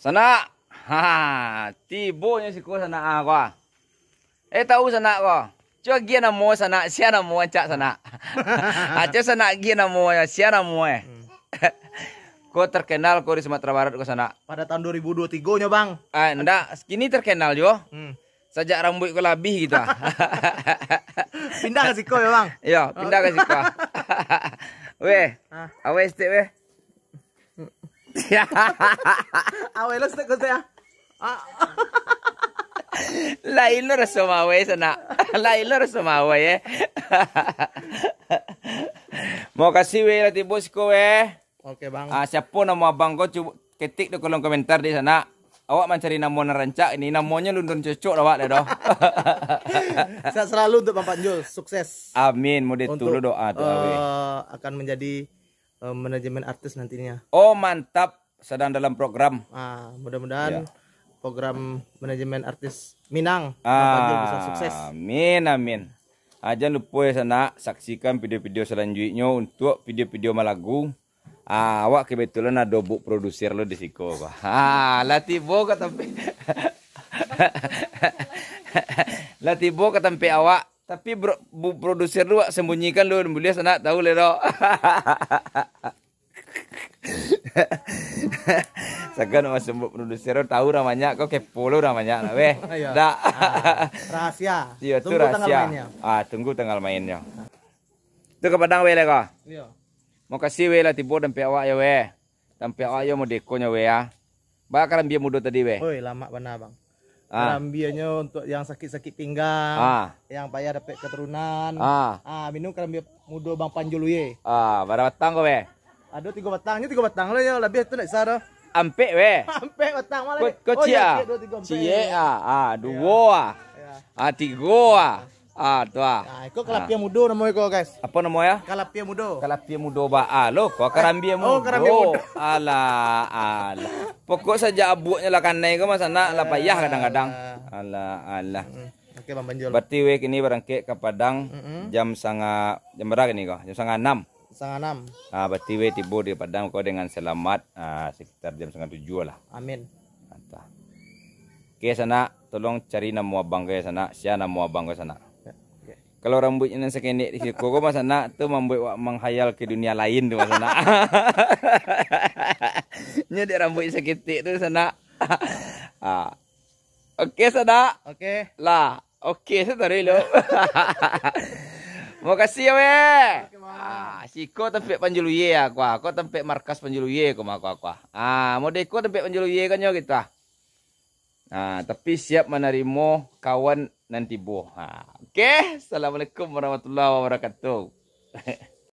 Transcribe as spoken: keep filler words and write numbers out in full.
Sanak. Ha, tibonyo siko sanak ah, ko ah. Eh, tahu sanak ko. Cubo agiah namo sanak, sia namo ancak sanak. Ah, cubo sanak agiah namo, sia namo eh. Hmm. Ko terkenal ko di Sumatera Barat ko sanak. Pada tahun dua ribu dua tiga nyo, Bang. Ah, ndak, kini terkenal juo. Hmm. Sajak rambuik ko labih gitu ah. Pindah ka siko yo, Bang? Yo, pindah ka siko ah. Weh, ah. Aweh stek weh. Aweh lo stek ko stek ah. Ah. Lain lo raso maweh sanak. Lain lo raso maweh eh. Makasih weh lah tibo siko weh. Oke, Bang. Ah, siapo namo abang ko? Cubo ketik di kolom komentar di sanak. Awak mancari namo nan rancak ini, namonyo alun cocok lah awak dah doh. Sehat selalu untuk Bang Panjul, sukses. Amin, mode tu lo doa tu, awe. Eh, akan menjadi, eh, manajemen artis nantinya. Oh, mantap, sedang dalam program. Ah, mudah-mudahan program manajemen artis Minang, Bang Panjul bisa sukses. Amin, amin. Ah, jangan lupo ya sanak, saksikan video-video selanjutnya untuk video-video malagu. Ah, awak kebetulan ado buk produser lo di siko ko. Ah, lah tibo ka tampek. Lah tibo ka tampek awak. Tapi bro, buk produser lo wak sembunyikan lo, buliah sanak tahu le doh. Sagan wak sembunyi produser lo tahu urang banyak, ko kepo lo urang banyak lah weh. Iyo. Dak. Ah, rahasia. Iyo, tu rahasia. Tunggu tanggal mainnya. Ah, tunggu tanggal mainnya. Tu ka Padang weh le ko. Iyo. Makasih weh lah tibo tampek awak yo weh. Tampek awak yo mode ko nyo weh ah. Ba karambia mudo tadi weh. Oi, lamak bana, Bang. Ah. Karambianyo untuk yang sakit-sakit pinggang, ah, yang payah dapek keturunan. Ah. Ah, minum karambia mudo Bang Panjul Uye. Ah, bara batang ko weh? Ado tigo batang, nyo tigo batang lo yo, labiah tu ndak bisa doh. Ampek weh. Ampek batang malah. Ko, ko ciek ah. Ciek ah, ah, duo ah. Iyo. Ah, tigo ah. Ah, tu ah. Nah, iko kalapia mudo namo iko, guys. Apo namo yo? Kalapia mudo. Kalapia mudo ba a lo, ko karambia mudo. Oh, karambia mudo. Alah, alah. Pokok sajak abuaknyo lah kanai ko mah sanak, lah payah kadang-kadang. Alah, alah. Hmm. Oke, Bang Panjul. Berarti weh kini barangkek ka Padang jam sanga, jam bara kini ko? Jam sanga anam. Sanga anam. Ah, berarti weh tibo di Padang ko dengan selamat, ah, sekitar jam sanga tujuah lah. Amin. Mantap. Oke, sanak, tolong cari namo abang ko yo, sanak. Sia namo abang ko, sanak. Yo, oke. Kalau rambuiknyo nan sakendek di siko ko mah, sanak, tu mambuek wak manghayal ka dunia lain tu mah, sanak. Nyo dek rambuik saketek tu, sanak. Ah. Oke, sanak. Oke. Lah, oke, sataruih lo. Makasih yo weh. Oke, Bang. Ah, siko tampek Panjul Uye ah, ko ah. Ko tampek markas Panjul Uye ko mah, ko ah, ko ah. Ah, mode ko tampek Panjul Uye kan nyo gitu ah. Ah, tapi siap manarimo kawan nan tibo. Ha, oke. Assalamualaikum warahmatullahi wabarakatuh.